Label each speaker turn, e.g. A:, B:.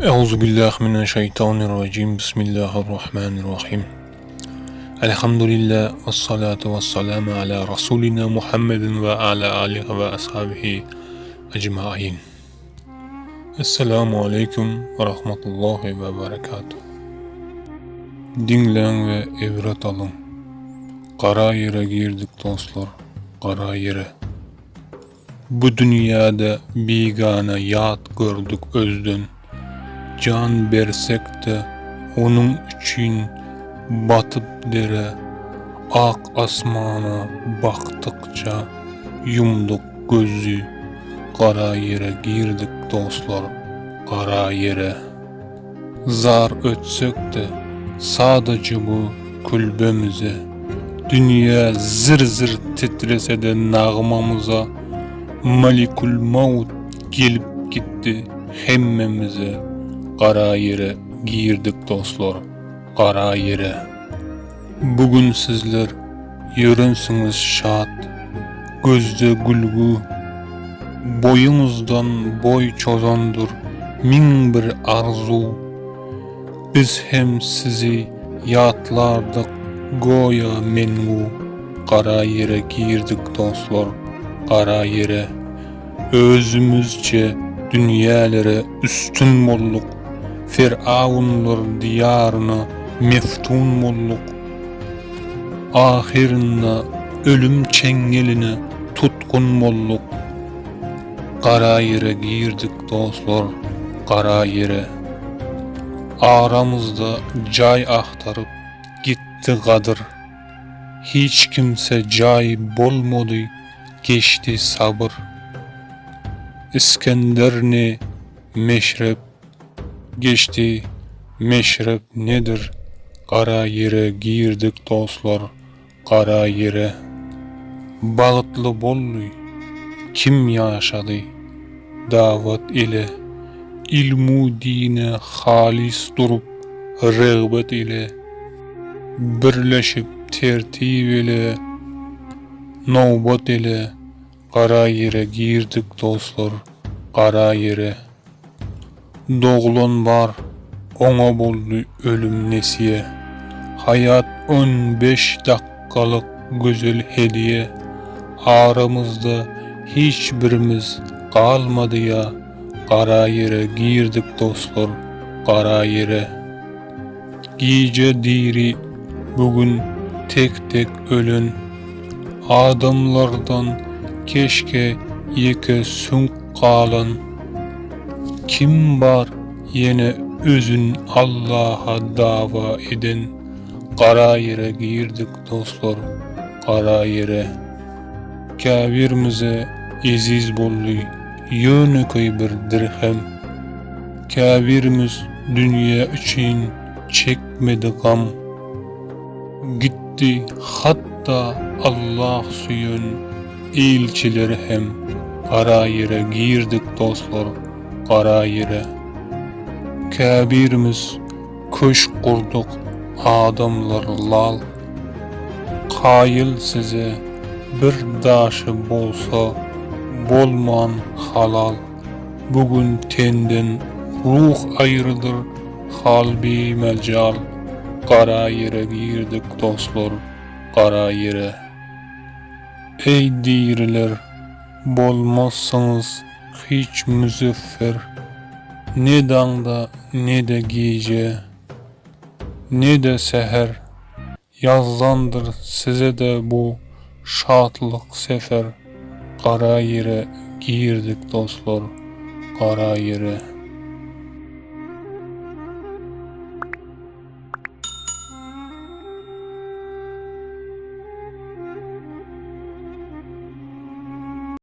A: Euzubillahi mineşşeýtanirrajim. Bismillahirrahmanirrahim. Elhamdülillah ve salatu ve selamu ala Rasulina Muhammedin ve ala alihi ve ashabihi ecmain. Esselamu aleýkum we rahmatullahi we berekatuh. Diňläň we ibret alyň. Gara ýere girdik dostlar, gara ýere. Bu dünýäde bigana ýat gördük özden. Jan bersek-de onuň üçin batyp dere, Ak asmana bakdykça ýumduk gözi, Gara ýere girdik dostlar, gara ýere. Zar ötsek-de, sadaja bu külbemize, Dünýä zir-zir titrese-de nagmamyza, Malikul Maut gelip gitdi hemmemize, Gara ýere girdik dostlar, gara ýere. Bu gün sizler ýörensiňiz şat, gözde gülgü, Boýuňyzdan boý çozandyr 1001 arzuw. Biz hem sizi ýatlardyk goýa mengu, Gara ýere girdik dostlar, gara ýere. Özümizçe dünýälere üstün bolduk, Fir'aunlar diýaryna meftun bolduk. Ahyrynda ölüm çeňňeline tutgun bolduk. Gara ýere girdik dostlar, gara ýere. Aramyzda jaý agtaryp gitdi gadyr. Hiç kimse jaý bolmady geçdi sabyr. Isgender ne meşrep geçdi meşrep nedir gara ýere girdik dostlar gara ýere. Bagtly boldy kim ýaşady dawat ile ilmu dine halys durup regbet ile birleşip tertip ile Nobat ile gara ýere girdik dostlar, gara ýere. Doglan bar, oňa boldy ölüm nesýe. Haýat on beş dakgalyk gözel hedýe. Aramyzda hiç birimiz galmady ýa, gara ýere girdik dostlar, gara ýere. Gije diri, bu gün tek-tek ölen Adamlardan keşke ýeke süňk galan. Kim bar ýene özün Allaha dawa eden Gara ýere girdik dostlar, gara ýere. Käbirimize eziz boldy ýönekeý bir dirhem. Käbirimiz dünýe üçin çekmedi gam. Gitdi hatda Allah söýen ilçileri hem. Gara ýere girdik dostlar, gara ýere. Käbirimiz köşk gurduk adamlar lal. Kaýyl size bir daşy bolsa bolman halal. Bu gün tenden ruh aýrydyr hal bimejal Gara ýere girdik dostlar gara ýere. Eý diriler bolmazsyňyz hiç müzeffer Ne daňda ne-de gije ne-de säher Ýazlandyr size-de bu şatlyk sefer Gara ýere girdik dostlar, gara ýere.